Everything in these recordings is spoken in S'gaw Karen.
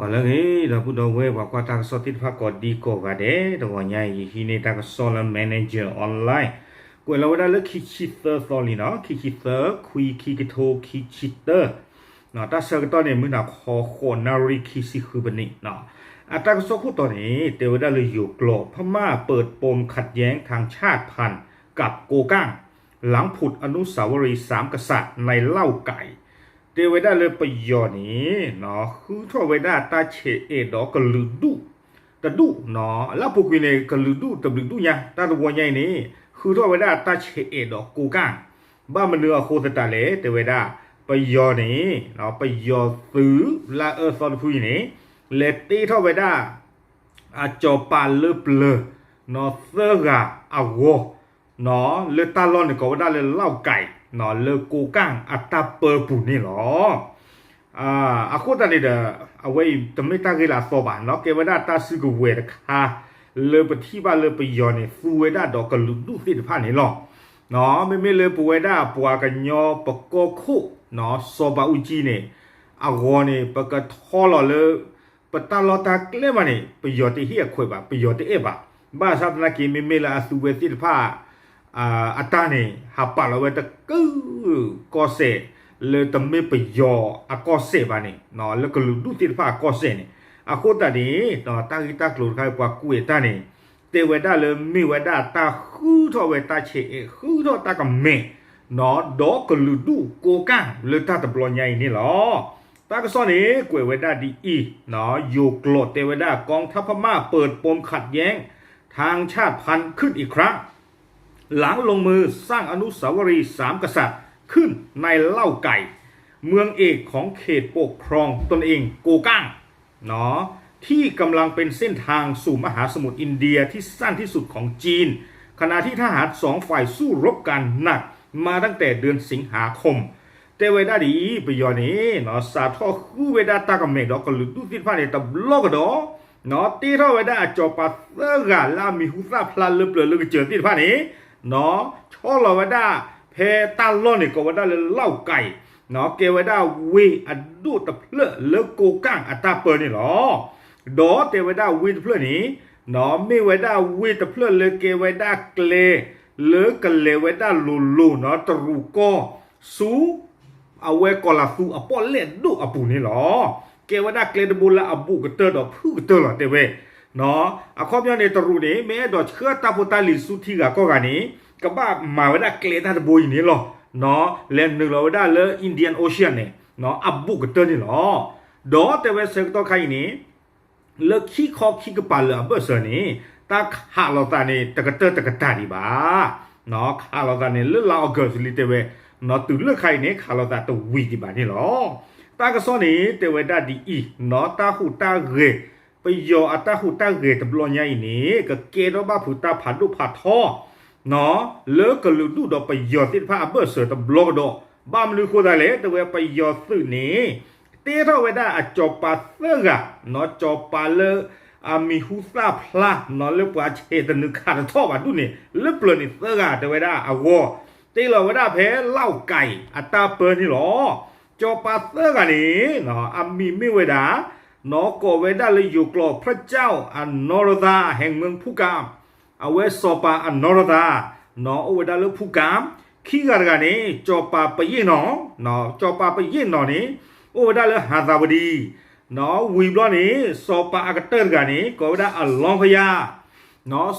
ပှၤလၢအဂ့ၤ ဒီပုၢ်ဒီဝဲၢ် ပှၤကွၢ်တၢ်ကစီၣ်သ့ၣ်တဖၣ်ကိးဒံကိးဂၤဒဲး, တဂီၤညါအံၤ ယဟံးန့ၢ်တၢ်ကစီၣ်လၢ Manager Online ကွဲးလီၤဝဲဒၣ်လၢခံဆံသၢသီလံနီၤ, ခံဆံသၢ ခွံ ခံကထိခံဆံတၢ, တၢ်ဆၢကတီၢ်န့ၣ် မုၢ်နၤခီ ဃိးနၣ်ရံၣ် ခံဆံဃုပနံး. အတၢ်ကစီၣ်ခိၣ်တီန့ၣ် တဲဝဲဒၣ်လၢယိၤကျိာ် พม่าเปิดปมขัดแย้งทางชาติพันธุ์กับโกก้าง หลังผุดอนุสาวรีย์สามกษัตริย์ในเล่าไก่ တဲဝဲဒၣ်လၢပယီၤန့ၣ် ဃုထီၣ်ဝဲဒၣ်တၢ်ဆဲးအဲးဒီးကလုာ်ဒူၣ်တဒူၣ်, လၢအပူၤကွံာ်န့ၣ် ကလုာ်ဒူၣ်တဘျုးဒူၣ်ညါ, တၢ်တဝီညါအံၤန့ၣ် ဃုထီၣ်ဝဲဒၣ်တၢ်ဆဲးအဲးဒီးကိးကၣ်, ဘၣ်မနုၤအဃိသတးလဲၣ် တဲဝဲဒၣ် ပယီၤန့ၣ် ပယီၤသုးလၢအအၢသီတဖုအံၤန့ၣ် လဲၤတ့ထီၣ်ဝဲဒၣ် အစီၤပၤလၢပျၢၤ သၢဂၤအဂီၢ် လၢတၢ်လီၢ်န့ၣ်ကိးဝဲဒၣ်လၢ เล่าไก่ လၢကိးကၣ်အတၢ်ပၢပူၤန့ၣ်လီၤ. အဃိသတးန့ၣ်ဒီး အဝဲအံၤတမ့ၢ်တၢ်ဂ့ၢ်လၢအသီဘၣ်, ကဲဝဲဒၣ်တၢ်စုကဝဲၤတခါ လၢပထံၣ်ဘၣ်လၢပယီၤန့ၣ် သူဝဲဒၣ်ဒီးကလုာ်ဒူၣ်သ့ၣ်တဖၣ်န့ၣ်လီၤ. မ့မ့ၢ်လၢပဝဲဒၣ်ပှၤကညီပကီၢ်ခိၣ် စီၤဘးအူကၠံန့ၣ် အဂီၢ်န့ၣ် ပကထီလီၤလၢ ပတၢ်လီၢ်တၢ်ကျဲဘၣ်န့ၣ် ပယီၤတဟ့ၣ်အခွဲးဘၣ်, ပယီၤတအဲၣ်ဘၣ်. ဘၣ်ဆၣ်သနာ်က့ မ့မ့ၢ်လၢအသူဝဲသ့ၣ်တဖၣ် အတၢ်န့ၣ် ဟးပာ်လီၤဝဲတကုၢ်ကီၢ်စဲၣ် လၢတမ့ၢ်ပယီၤအကီၢ်စဲၣ်ဘၣ်န့ၣ်, လၢကလုာ်ဒူၣ်သ့ၣ်တဖၣ်အကီၢ်စဲၣ်န့ၣ်, အဃိသတးန့ၣ် တၢ်ဂ့ၢ်တၢ်ကျိၤတခါ ပှၤကွဲးတၢ်န့ၣ် တဲဝဲဒၣ်လၢမ့ၢ်ဝဲဒၣ်တၢ်ဃုထီၣ်ဝဲတၢ်ဆဲးအဲး ဃုထီၣ်တၢ်ကမဲာ် ဒီးကလုာ်ဒူၣ်ကိးကၣ်လၢတၢ်တဘျီညါအံၤန့ၣ်လီၤ. တၢ်ကစီၣ်န့ၣ် ကွဲးဝဲဒၣ်ဒ်အံၤ, ယိၤကျိာ်တဲဝဲဒၣ် กองทัพพม่าเปิดปมขัดแย้งทางชาติพันธุ์ขึ้นอีกครั้ง หลังลงมือสร้างอนุสาวรีย์สามกษัตริย์ขึ้นในเล่าไก่ เมืองเอกของเขตปกครองตนเองโกก้าง ที่กำลังเป็นเส้นทางสู่มหาสมุทรอินเดียที่สั้นที่สุดของจีน ขณะที่ทหารสองฝ่ายสู้รบกันหนักมาตั้งแต่เดือนสิงหาคม တဲဝဲဒၣ်ဒ်အံၤ ပယီၤန့ၣ် စးထီၣ်ဃုဝဲဒၣ်တၢ်ကမဲာ်ဒီးကလုာ်ဒူၣ်သ့ၣ်တဖၣ်န့ၣ် တဘျီကဒီး တ့ထီၣ်ဝဲဒၣ်အစီၤပၤသၢဂၤလၢအမံၤဟူသၣ်ဖျါလၢပျၢၤလၢကစၢၤသ့ၣ်တဖၣ်န့ၣ် ဆီလီၤဝဲဒၣ် ဖဲတၢ်လီၢ်န့ၣ် ကိးဝဲဒၣ်လၢ เล่าไก่ ကဲဝဲဒၣ်ဝ့ၢ်အဒိၣ်တဖျၢၣ်လၢကိးကၣ်အတၢ်ပၢန့ၣ်လီၤ. ဒီးတဲဝဲဒၣ်ဝ့ၢ်တဖျၢၣ်န့ၣ် မ့ၢ်ဝဲဒၣ်ဝ့ၢ်တဖျၢၣ်လၢကဲဝဲဒၣ်ကျဲ လၢကလဲၤဝဲဒၣ်လိၤလိၤ တရူးကီၢ်ဆူ အဝဲကီၤလၤသူအပီၣ်လဲၣ်ဒိၣ်အပူၤန့ၣ်လီၤ. ကဲဝဲဒၣ်ကျဲတဘိလၢအဘူးကတၢၢ်ဒီးဖုၣ်ကတၢၢ်လီၤ တဲဝဲ အခီပညီန့ၣ် တရူးန့ၣ် မ့ၢ်အဲၣ်ဒိးဆှၢတၢ်ဖိတၢ်လံၤဆူထံဂၤကီၢ်ဂၤန့ၣ် ကဘၣ်မၤဝဲဒၣ်ကျဲတၢ်တဘိအံၤန့ၣ်လီၤ. လဲၤနုာ်လီၤဝဲဒၣ်လၢ Indian Ocean န့ၣ် အဘူးကတၢၢ်န့ၣ်လီၤ. ဒီးတဲဝဲဆၢကတီၢ်ခါအံၤန့ၣ် လၢခံခီခံကပၤလၢအဘၢၣ်စၢၤန့ၣ် တၢ်ခးလိာ်သးန့ၣ် တကတၢၢ်တကတၢၢ်ဒံးဘၣ်. ခးလိာ်သးန့ၣ် လၢလါ August လံတဲဝဲ, တုၤလၢခါအံၤန့ၣ် ခးလိာ်သးတဝံၤဒံးဘၣ်န့ၣ်လီၤ. တၢ်ကစီၣ်န့ၣ် တဲဝဲဒၣ်ဒ်အံၤ, တၢ်ဟူးတၢ်ဂဲၤ, ပယီၤအတၢ်ဟူးတၢ်ဂဲၤတဘျီညါအံၤန့ၣ် ကကဲထီၣ်ဘၣ်ဖုးတၢ်ဖးဒိၣ်ဖးထီ လၢကလုာ်ဒူၣ်ဒီးပယီၤသ့ၣ်တဖၣ်အဘၢၣ်စၢၤတဘျီကဒီး, ဘၣ်မနုၤဃိသတးလဲၣ် တဲဝဲပယီၤသုးန့ၣ် တ့ထီၣ်ဝဲဒၣ်အစီၤပၤသၢဂၤ, စီၤပၤလၢ အမံၤဟူသၣ်ဖျါ လၢပှၤဆဲးတနုာ်ခးတထီၣ်ဘၣ်ဒူၣ်န့ၣ် လၢပျၢၤန့ၣ်သၢဂၤတဲဝဲဒၣ်အဂီၢ်, တ့လီၤဝဲဒၣ်ဖဲ เล่าไก่ အတၢ်ပၢန့ၣ်လီၤ. စီၤပၤသၢဂၤန့ၣ် အမံၤမ့ၢ်ဝဲဒၣ် ကိးဝဲဒၣ်လၢယိၤကျိာ် พระเจ้าอโนรทา แห่งเมืองภูกาม အဝဲစီၤပၤအနီၢ်ရသး အိၣ်ဝဲဒၣ်လၢဖူကၣ်, ခံဂၤတဂၤန့ၣ် စီၤပၤပယ့ၣ်နီၢ်, စီၤပၤပယ့ၣ်နီၢ်န့ၣ် အိၣ်ဝဲဒၣ်လၢဟၤသးဝတံ, ဝံၤဘျီန့ၣ် စီၤပၤအကတၢၢ်တဂၤန့ၣ် ကိးဝဲဒၣ်အလီဖယါ,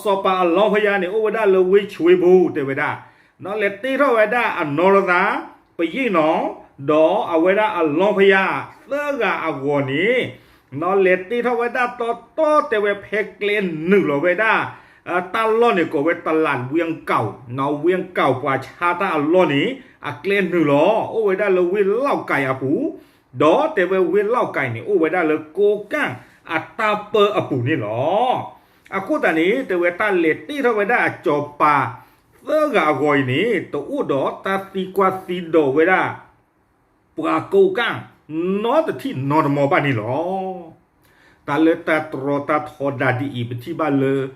စီၤပၤအလီဖယါန့ၣ် အိၣ်ဝဲဒၣ်လၢဝ့ၢ်ဆွ့ပူၤတဲဝဲဒၣ်, လဲၤတ့ထီၣ်ဝဲဒၣ်အနီၢ်ရသး, ပယ့ၣ်နီၢ်, ဒီးအဝဲဒၣ်အလီဖယါ သၢဂၤအဂီၢ်န့ၣ် လဲၤတ့ထီၣ်ဝဲဒၣ်တီတီတဲဝဲဖဲကျဲနုာ်လီၤဝဲဒၣ် တၢ်လီၢ်န့ၣ်ကိးဝဲ ตลาดเวียงเก่า, ဝ့ၢ်ကၣ်ပှၤဆါတၢ်အလီၢ်န့ၣ် အကျဲနုာ်လီၤ အိၣ်ဝဲဒၣ်လၢဝ့ၢ်လီၢ်ကၠံအပူၤ, ဒီးတဲဝဲဝ့ၢ်လီၢ်ကၠံန့ၣ် အိၣ်ဝဲဒၣ်လၢကိးကၣ်အတၢ်ပၢအပူၤန့ၣ်လီၤ. အဃိသတးန့ၣ် တဲဝဲတၢ်လဲၤတ့ထီၣ်ဝဲဒၣ်အစီၤပၤသၢဂၤအဂီၢ်အံၤန့ၣ် တအိၣ်ဒီးတၢ်သံကွၢ်သံဒိးဝဲဒၣ် ပှၤကိးကၣ် နီတထံၣ်နီတမီၤဘၣ်န့ၣ်လီၤ. တၢ်လၢတၢ်တြီတၢ်ထီဒါဒ်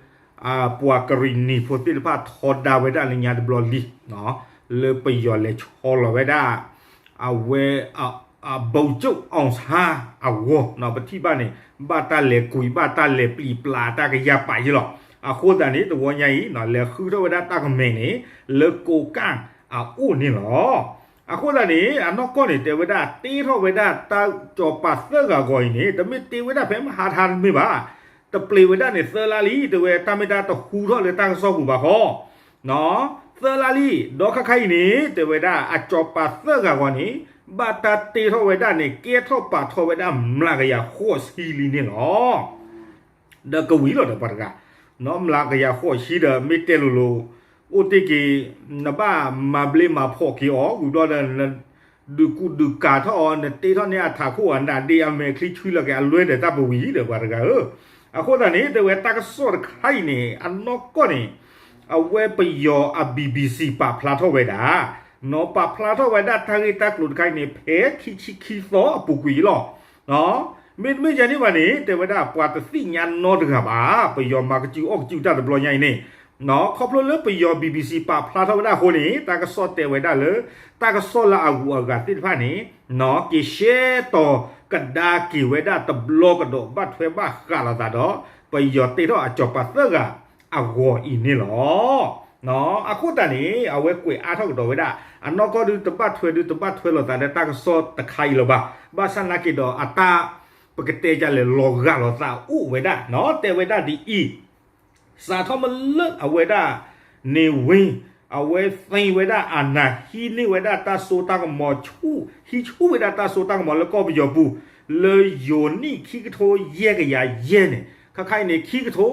အံၤ ပထံၣ်ဘၣ်လၢ ပှၤကရံၣ်နံၤဖိသ့ၣ်တဖၣ်ထီဒါဝဲဒၣ်လၢညါတဘျီလံ, လၢပယီၤလဲၤဆီလီၤဝဲဒၣ် အဝဲ အ ဗိုလ်ချုပ်အောင်ဆန်း အဂီၢ် ပထံၣ်ဘၣ်န့ၣ် ဘၣ်တၢ်လဲၤကွံာ် ဘၣ်တၢ်လဲၤပျံၤပျါ တၢ်ကယၤပာ်ယ့လီၤ. အဃိသတးန့ၣ် တဝီညါအံၤ လဲၤဃုထီၣ်ဝဲဒၣ်တၢ်ကမဲာ်န့ၣ် လၢကိးကၣ်အအိၣ်န့ၣ်လီၤ. အဃိသတးန့ၣ် အနီၢ်ကီၢ်န့ၣ် တဲဝဲဒၣ် တ့ထီၣ်ဝဲဒၣ်တၢ်စီၤပၤသၢဂၤအဂီၤအံၤန့ၣ် တမ့ၢ်တ့ဝဲဒၣ်ဖဲမဟါတဟါတမ့ၢ်ဘၣ်, တပျံၤဝဲဒၣ်န့ၣ် သၢလါလံ တဲဝဲ တၢ်မ့ၢ်တၢ်တဟူထီၣ်လၢတၢ်ကစီၣ်ပူၤဘၣ်ဃီ သၢလါလံ ဒီးခါခါအံၤန့ၣ် တဲဝဲဒၣ် အစီၤပၤသၢဂၤအဂီၤန့ၣ် ဘၣ်တၢ်တ့ထီၣ်ဝဲဒၣ်န့ၣ် ကဲထီၣ်ပာ်ထီၣ်ဝဲဒၣ် မျးကယၤဃိးဆံလံန့ၣ်လီၤ. ဒီးကဝံၤလီၤဒီးပှၤတဂၤ, မျးကယၤဃိးဆံဒီး မ့ၢ်တဲလိၤလိၤ အိၣ်တ့ၢ်က့ၤ နဘၣ်မၤဘျ့မၤဖှီၣ်က့ၤအီၤ ဝံၤဘျီဒီး နဒုးကူဒုးကၤထီၣ်အီၤ နတ့ထီၣ်န့ၢ်အထးခိၣ်အနါဒ့ အမဲာ်ချံဆှံလီၤက့ၤ အလွဲဒီးတၢ်ပဝံၤဒီးပှၤတဂၤဧၢ. အဃိသတးန့ၣ် တဲဝဲတၢ်ကစီၣ်တခါအံၤန့ၣ် အနီၢ်ကီၢ်န့ၣ် အဝဲပယီၤအ BBC ပာ်ဖျါထီၣ်ဝဲဒၣ်, နီၢ် ပာ်ဖျါထီၣ်ဝဲဒၣ်တၢ်ဂ့ၢ်တၢ်ကျိၤတခါအံၤန့ၣ် ဖဲခံဆံခံသီအပူၤကွံာ်အံၤလီၤ. မ့တမ့ၢ်ဒ်န့ၣ်ဘၣ်န့ၣ် တဲဝဲဒၣ်ပှၤတသ့ၣ်ညါနီတဂၤဘၣ်, ပယီၤမၤကစုၤအီၣ်ကစုၤတၢ်တဘျီညါအံၤန့ၣ်, ခီဖျိလၢပယီၤ BBC ပာ်ဖျါထီၣ်ဝဲဒၣ်အဃိန့ၣ် တၢ်ကစီၣ်တဲဝဲဒၣ်လၢ တၢ်ကစီၣ်လၢအဂုၤအဂၤသ့ၣ်တဖၣ်န့ၣ် နီၢ် က့ၤရှဲတီၤကဒါက့ၤဝဲဒၣ်တဘျီကဒီး ဘၣ်ထွဲဘၣ်ဃးလိာ်သးဒီး ပယီၤတ့ထီၣ်အစီၤပၤသၢဂၤအဂီၤအံၤန့ၣ်လီၤ. အဃိသတးန့ၣ် အဝဲကွဲးအါထီၣ်ကဒီးဝဲဒၣ် အနီၢ်ကီၢ်ဒုးတဘၣ်ထွဲဒုး တဘၣ်ထွဲလိာ်သးဒီးတၢ်ကစီၣ်တခါအံၤလၢၤဘၣ်. ဘၣ်ဆၣ်နာ်က့ဒီးအတၢ် ပကတဲဒ်လဲၣ် လီၤဂာ်လိာ်သးအိၣ်ဝဲဒၣ် နီၢ် တဲဝဲဒၣ်ဒ်အံၤ, စးထီၣ်မ့ၢ်လၢအဝဲဒၣ် န့ၢ်ဝ့ အဝဲသ့ဝဲဒၣ်အနၢ် ဟံးန့ၢ်ဝဲဒၣ်တၢ်စိတၢ်ကမီၤဆူၣ် ဟံးဆူၣ်ဝဲဒၣ်တၢ်စိတၢ်ကမီၤလၢကီၢ်ပယီၤပူၤ လၢယိၤနံၣ်ခံကထိယဲၢ်ကယၤယဲၢ်န့ၣ် ခါခါအံၤန့ၣ် ခံကထိ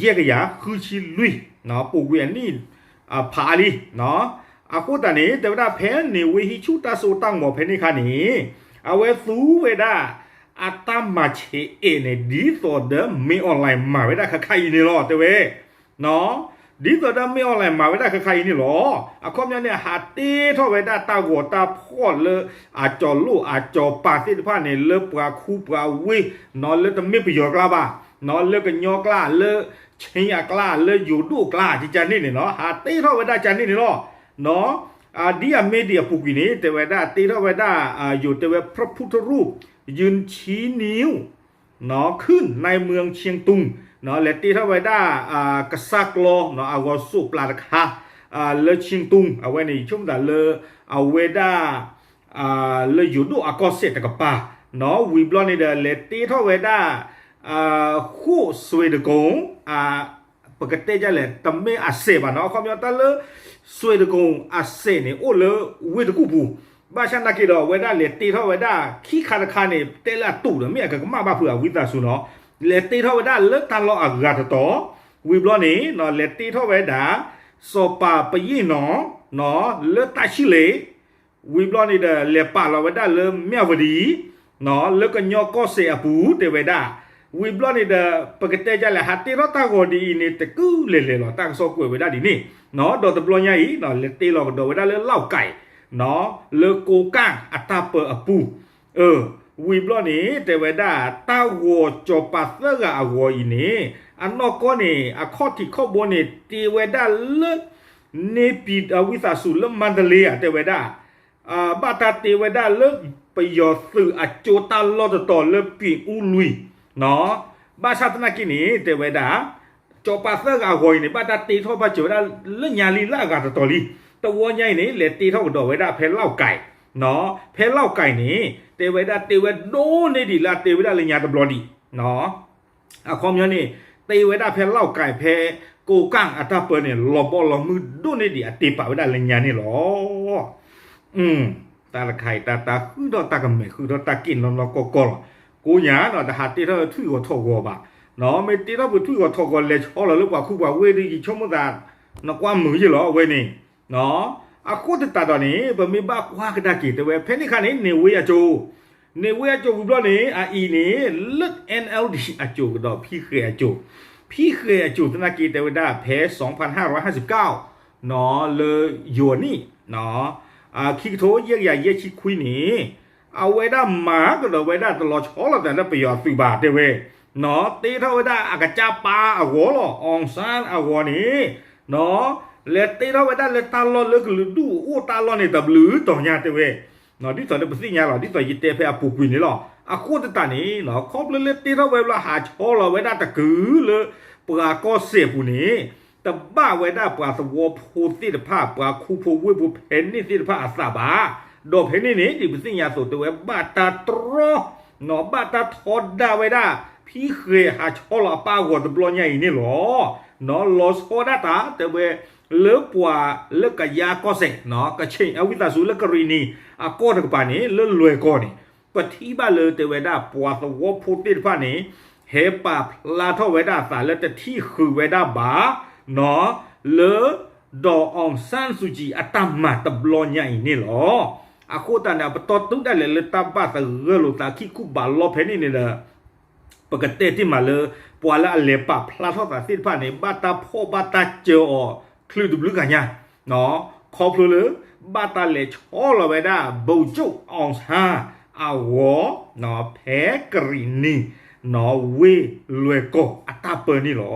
ယဲၢ်ကယၤဃုဆံလွံၢ် ပူၤကွံာ်အနံၣ် ဖးအါလံ. အဃိသတးန့ၣ် တဲဝဲဒၣ်ဖဲန့ၣ်ဝ့ ဟံးဆူၣ်တၢ်စိတၢ်ကမီၤဖဲန့ၣ်အခါန့ၣ် အဝဲသူဝဲဒၣ် အတၢ်မၤဆဲးအဲၣ်န့ၣ် ဒ်သိးဒီးမ့ၢ်အီၣ်လဲၣ်မၤဝဲဒၣ်ခါခါအံၤန့ၣ်လီၤ တဲဝဲ ဒ်သိးဒီးမ့ၢ်အီၣ်လဲၣ်မၤဝဲဒၣ်ခါခါအံၤန့ၣ်လီၤ. အခီပညီန့ၣ် ဟးတ့ထီၣ်ဝဲဒၣ်တၢ်ဂီၤတၢ်ဖှီၣ်လၢအစီၤလိၣ်အစီၤပၤသ့ၣ်တဖၣ်န့ၣ် လၢပှၤခူပှၤဝ့ၢ် နီၢ် လၢတမ့ၢ်ပယီၤကျါဘၣ် နီၢ် လၢကညီကျါ လၢခ့အကျါ လၢယိၤဒိၣ်ကျါ ကကန့ၣ်န့ၣ်နီၢ် ဟးတ့ထီၣ်ဝဲဒၣ်ကန့ၣ်န့ၣ်လီၤ. နီၢ် ဒ်အမ့ၢ်ဒံးအပူၤကွံာ်န့ၣ် တဲဝဲဒၣ်တ့ထီၣ်ဝဲဒၣ် ယိၤတဲဝဲ พระพุทธรูป ยืนชี้นิ้ว နီၢ် ขึ้นในเมืองเชียงตุง နီၢ် လဲၤတ့ထီၣ်ဝဲဒၣ် ကစၢ်ကျီ နီၢ် အဂီၤစိးပျၤတခါ လၢ เชียงตุง အဝဲန့ၣ် ယဆိကမိၣ်သးလၢ အဝဲဒၣ် လၢယိၤဒိၣ်အကီၢ်စဲၣ်တကပၤ နီၢ် ဝံၤဘျီန့ၣ်ဒီး လဲၤတ့ထီၣ်ဝဲဒၣ် ဃိၣ်စွ့တကိၤ ပကတဲဒ်လဲၣ် တမ့ၢ်အစဲးဘၣ်နီၢ် အခီပညီတၢ်လၢ စွ့တကိၤအစဲးန့ၣ် အိၣ်လၢဝ့ၢ်တကူၣ်ပူၤ ဘၣ်ဆၣ်နာ်က့ဒီး အဝဲဒၣ်လဲၤတ့ထီၣ်ဝဲဒၣ် ခံခါတခါန့ၣ် တဲလၢအတူာ်ဒီး မ့ၢ်အကကမၣ်ဘၣ်ဖုးအဝံသးစူၤနီၢ် လဲၤတ့ထီၣ်ဝဲဒၣ်လၢတၢ်လီၢ်အဂၤတတီၤ ဝံၤဘျီန့ၣ် လဲၤတ့ထီၣ်ဝဲဒၣ် စီၤပၤပယီၤနီၢ် လၢတၢ်ဆံၣ်လ့ၤ ဝံၤဘျီန့ၣ်ဒီး လဲၤပာ်လီၤဝဲဒၣ်လၢ မြဝတီ လၢကညီကီၢ်စဲၣ်အပူၤ တဲဝဲဒၣ် ဝံၤဘျီန့ၣ်ဒီး ပကတဲဒ်လဲၣ် ဟးတ့ထီၣ်တၢ်ဂီၤဒ်အံၤန့ၣ် တကုလဲၤလဲၤလီၤ တၢ်ကစီၣ်ကွဲးဝဲဒၣ်ဒ်န့ၣ် ဒီးတဘျီညါအံၤ လဲၤတ့လီၤကဒီးဝဲဒၣ်လၢ လောက်ကိုင် လၢကိးကၣ်အတၢ်ပၢအပူၤ ဝံၤဘျီန့ၣ် တဲဝဲဒၣ် တၢ်ဂီၤစီၤပၤသၢဂၤအဂီၤအံၤန့ၣ် အနီၢ်ကီၢ်န့ၣ် အခီၣ်ထံးခီၣ်ဘိန့ၣ် တ့ဝဲဒၣ်လၢ န့ၣ်ပံၤ အဝံသးစူၤလၢမါတလ့ဧါ တဲဝဲဒၣ် ဘၣ်တၢ်တ့ဝဲဒၣ်လၢ ပယီၤသုးအကၠိတၢ်လီၢ်တတီၤလၢ ပြင်ဦးလွင် ဘၣ်ဆၣ်သနာ်က့န့ၣ် တဲဝဲဒၣ် စီၤပၤသၢဂၤအဂီၤအံၤန့ၣ် ဘၣ်တၢ်တ့ထီၣ်ဘၣ်စၢၤဝဲဒၣ်လၢညါလံလၢအဂၤတတီၤလံ. တဝီညါအံၤန့ၣ် လဲၤတ့ထီၣ်ကဒီးဝဲဒၣ်ဖဲ လောက်ကိုင် ဖဲ လောက်ကိုင် န့ၣ် တဲဝဲဒၣ်တ့ဝဲဒိၣ်န့ၢ်ဒံးလၢအတ့ဝဲဒၣ်လၢညါတဘျီဒံး အခီပညီန့ၣ် တ့ဝဲဒၣ်ဖဲ လောက်ကိုင် ဖဲကိးကၣ်အတၢ်ပၢန့ၣ် လီၤဘီလီၤမုၢ်ဒိၣ်န့ၢ်ဒံးအတ့ပာ်ဝဲဒၣ်လၢညါန့ၣ်လီၤ. တၢ်တခါအံၤ တၢ်တၢ်ဃုထီၣ်တၢ်ကမဲာ်ဃုထီၣ်တၢ်က့ၣ်နီၢ်နီၢ်ကီၢ်ကီၢ်လီၤ. ကိးညါနီၢ် တဟးတ့ထီၣ်လၢထွံၣ်ဂီၤထီၣ်ဂီၤဘၣ်. မ့ၢ်တ့ထီၣ်ပှၤထွံၣ်ဂီၤထီၣ်ဂီၤလဲၤဆီလီၤလၢပှၤခူပှၤဝ့ၢ်ဒီး ယဆိကမိၣ်သး နကွၢ်မုာ်ယ့ၢ်လီၤ အဝဲန့ၣ် အဃိသတးဒီးန့ၣ် ပမ့ၢ်ဘၣ်ကွၢ်ကဒါက့ၤ တဲဝဲ ဖဲန့ၣ်အခါန့ၣ် န့ၢ်ဝ့အစိၤ န့ၢ်ဝ့အစိၤဝံၤဘျီန့ၣ် အအံၤန့ၣ် လၢ NLD အစိၤကဒီး ဖံဃဲၤအစိၤ ဖံဃဲၤအစိၤသနာ်က့ တဲဝဲဒၣ်ဖဲ สองพันห้าร้อยห้าสิบเก้า နီၢ် လၢယိၤနံၣ် ခံကထိယဲၢ်ကယၤယဲၢ်ဆံခွံန့ၣ် အဝဲဒၣ်မၤကဒီးဝဲဒၣ်တလီၤဆီလိာ်သးလၢပယီၤသုးဘၣ် တဲဝဲ နီၢ် တ့ထီၣ်ဝဲဒၣ်အကစၢ်ပၢ်အဂီၤလီၤ အောင်ဆန်း အဂီၤန့ၣ် နီၢ် လဲၤတ့ထီၣ်ဝဲဒၣ်လၢတၢ်လီၢ်လၢကလုာ်ဒူၣ်အိၣ်တၢ်လီၢ်န့ၣ် တဘျုးတီၤညါ တဲဝဲ ဒ်သိးဒီးပသ့ၣ်ညါလီၤ ဒ်သိးယတဲဖဲအပူၤကွံာ်န့ၣ်လီၤ. အဃိသတးန့ၣ် ခီဖျိလၢတ့ထီၣ်ဝဲဘျီဟးဆီလီၤဝဲဒၣ်တကုာ်လၢ ပှၤကီၢ်စဲၣ်ပူၤန့ၣ် တဘၣ်ဝဲဒၣ်ပှၤသဝီဖိသ့ၣ်တဖၣ် ပှၤခူဖိဝ့ၢ်ဖိဖဲန့ၣ်သ့ၣ်တဖၣ်အသးဘၣ်. ဒီးဖဲန့ၣ်န့ၣ် ဒ်ပသ့ၣ်ညါအသိးတဲဝဲဘၣ်တၢ်တြီ နီၢ် ဘၣ်တၢ်ထီဒါဝဲဒၣ် ဖံဃဲၤဟးဆီလီၤအပၢ်အဂီၤတဘျီညါအံၤန့ၣ်လီၤ. နီၢ် လီၤဆီဒၣ်တၢ်တဲဝဲ လၢပှၤလၢကယၤကီၢ်စဲၣ် ကဆ့ၣ်အဝံသးစူၤလၢကရံၣ်နံၣ် အကီၢ်တကပၤန့ၣ် လၢလွဲၢ်ကီၢ်န့ၣ် ပထံၣ်ဘၣ်လၢတဲဝဲဒၣ်ပှၤသဝီဖိသ့ၣ်တဖၣ်န့ၣ် ဟဲပာ်ဖျါထီၣ်ဝဲဒၣ်အသးလၢတထံၣ်ဃုာ်ဝဲဒၣ်ဘၣ် နီၢ် လၢ ဒီး အောင်ဆန်းစုကြည် အတၢ်မၤတဘျီညါအံၤန့ၣ်လီၤ. အဃိသတးန့ၣ် ပတီၢ်တုၤဒၣ်လဲာ်လၢတၢ်ဘၣ်သဂၢၢ်လိာ်သးခံခူဘးလီဖဲန့ၣ်န့ၣ်ဒီး ပကတဲတ့ၢ်မးလၢ ပှၤလၢအလဲၤပာ်ဖျါထီၣ်သးသ့ၣ်တဖၣ်န့ၣ် ဘၣ်တၢ်ဖီၣ်ဘၣ်တၢ်စၢၤအီၤ ချုးတဘျုးဂၤညါ ခီဖျိလၢ ဘၣ်တၢ်လဲၤဆီလီၤဝဲဒၣ် ဗိုလ်ချုပ်အောင်ဆန်း အဂီၤ ဖဲကရံၣ်နံၣ် နီၢ် ဝ့ၢ်လွဲၢ်ကီၢ်အတၢ်ပၢန့ၣ်လီၤ.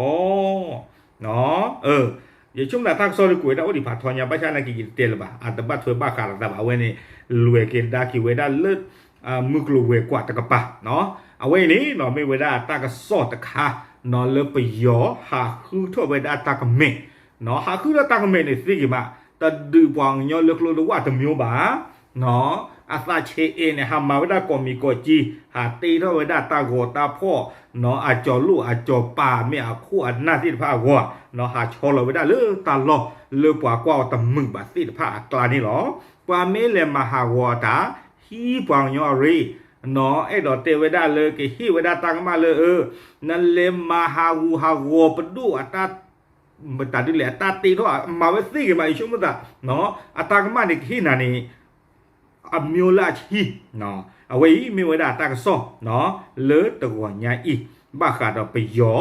ယဆိကမိၣ်တၢ်ကစီၣ်လၢကွဲးဒၣ်အိၣ်ဒံးဖးထီညါ ဘၣ်ဆၣ်နာ်က့ယတတဲလၢၤဘၣ် အတဘၣ်ထွဲဘၣ်ဃးလိာ်သးဘၣ် အဝဲန့ၣ် လွဲၢ်က့ၤဒါက့ၤဝဲဒၣ်လၢ မုၢ်ကျိၤဝဲၤကွာ်တကပၤ အဝဲအံၤန့ၣ် မ့ၢ်ဝဲဒၣ်တၢ်ကစီၣ်တခါ နီၢ် လၢပယီၤဟးဃုထီၣ်ဝဲဒၣ်တၢ်ကမဲာ် နီၢ် ဟးဃုထီၣ်တၢ်ကမဲာ်န့ၣ်သ့က့ၤမး တဒုးပှၤကညီလၢကျိလၢဝၣ်တမံၤဘၣ် နီၢ် အသးဆဲးအဲၣ်န့ၣ် ဟးမၤဝဲဒၣ်ကိးမံၤကိးကၠံ ဟးတ့ထီၣ်ဝဲဒၣ်တၢ်ဂီၤတၢ်ဖီၣ် နီၢ် အစီၤလိၣ်အစီၤပၤမ့ၢ်အခိၣ်အနၢ်သ့ၣ်တဖၣ်အဂီၢ် နီၢ် ဟးဆီလီၤဝဲဒၣ်လၢတၢ်လီၢ်လၢပှၤကွၢ်အီၤတမုာ်ဘၣ်သ့ၣ်တဖၣ်အကျါန့ၣ်လီၤ. ပှၤမ့ၢ်လဲၤမၤဟးဂီၤအတၢ် ဟံးပှၤကညီအရ့ နီၢ် အဲၣ်ဒိးတဲဝဲဒၣ်လၢကဟ့ၣ်ဝဲဒၣ်တၢ်ကမၣ်လၢ နလဲၤမၤဟးဂူာ်ဟးဂီၤပဒိၣ်အတၢ် မတၤဒ်လဲၣ် အတၢ်တ့ထီၣ် မၤဝဲသ့ဂ့ၤမး ယဆိကမိၣ်သး အတၢ်ကမၣ်န့ၣ်ကဟ့ၣ်နၤန့ၣ် အမံၤလၢအဆံ အဝဲအံၤမ့ၢ်ဝဲဒၣ်တၢ်ကစီၣ် လၢတဂီၤညါအံၤ ဘၣ်ဃးဒီးပယီၤ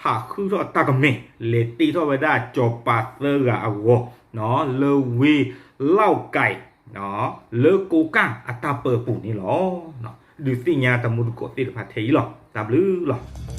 ဟးဃုထီၣ်တၢ်ကမဲာ် လဲၤတ့ထီၣ်ဝဲဒၣ်စီၤပၤသၢဂၤအဂီၢ် လၢဝ့ၢ်လီၢ်ကဲ လၢကိးကၣ်အတၢ်ပၢပူၤန့ၣ်လီၤ. ဒုးသ့ၣ်ညါတမူတကိးသ့ၣ်တဖၣ်ထဲအံၤလီၤ. တၢ်ဘျုးလီၤ.